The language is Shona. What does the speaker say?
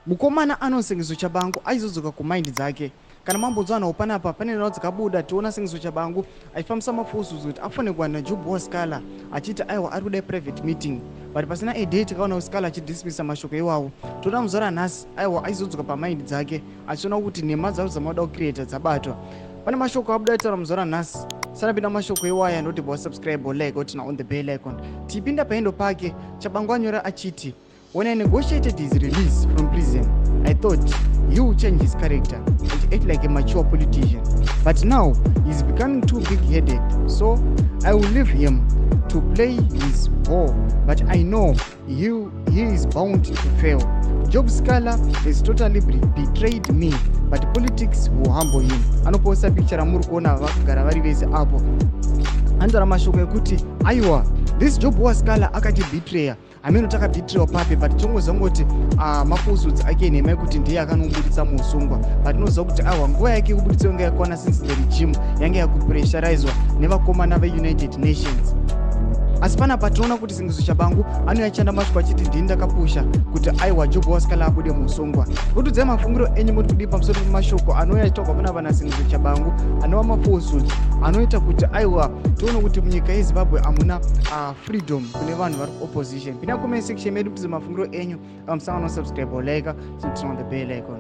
Mukomana anoSengezo Chabangu aizodzoka kumind dzake. Kana mambodzwanawo panapa pane nhau dzakabuda, tiona Sengezo Chabangu achifambisa maforces kuti afonekwa naJob Sikhala achiti aiwa, ari kuda private meeting, but pasina a day takaona Sikhala achidismissa mashoko iwawo. Toda muzuva ranhasi aiwa aizodzoka pamind dzake achiona kuti nhema dzavo dzamauda kucreata dzabatwa. Pane mashoko abuda aitaura muzuva ranhasi. Sanapinda mashoko iwaya, ndoti wasubscribe, like, oturn on the bell icon. Tipinda paendo pake, Chabangu anyora achiti, "When I negotiated his release from prison, I thought he will change his character and act like a mature politician. But now he's becoming too big-headed, so I will leave him to play his ball. But I know he is bound to fail. Job Sikhala has totally betrayed me, but politics will humble him." Anoposta picture ramuri kuona vakagara vari vese apo. Anotaura mashoko ekuti aiwa, this Job waSikhala akatibetreya. Hameno takabetrayiwa papi, but tongoziva ngoti mafalsehoods ake, nhema yekuti ndiye akanobuditsa muusungwa, but tinoziva kuti aiwa, nguva yake yekubuditsa yanga yakwana, since the regime yanga yakupressurizwa nevakomana veUnited Nations. Asi panapa tinoona kuti Sengezo Chabangu anoyachanda mashoko achiti ndini ndakapusha kuti aiwa, Job waSikhala abude muusungwa. Votudzai mafungiro enyu, muri kudii pamusoro pemashoko anouya achitaurwa panapa naSengezo Chabangu, anova mafalsehoods anoita kuti aiwa, tione kuti munyika yeZimbabwe hamuna freedom kune vanhu vari kuopposition? Pinda comment section medu, kutize mafungiro enyu. Musangano, subscribe, like, turn on the bell icon.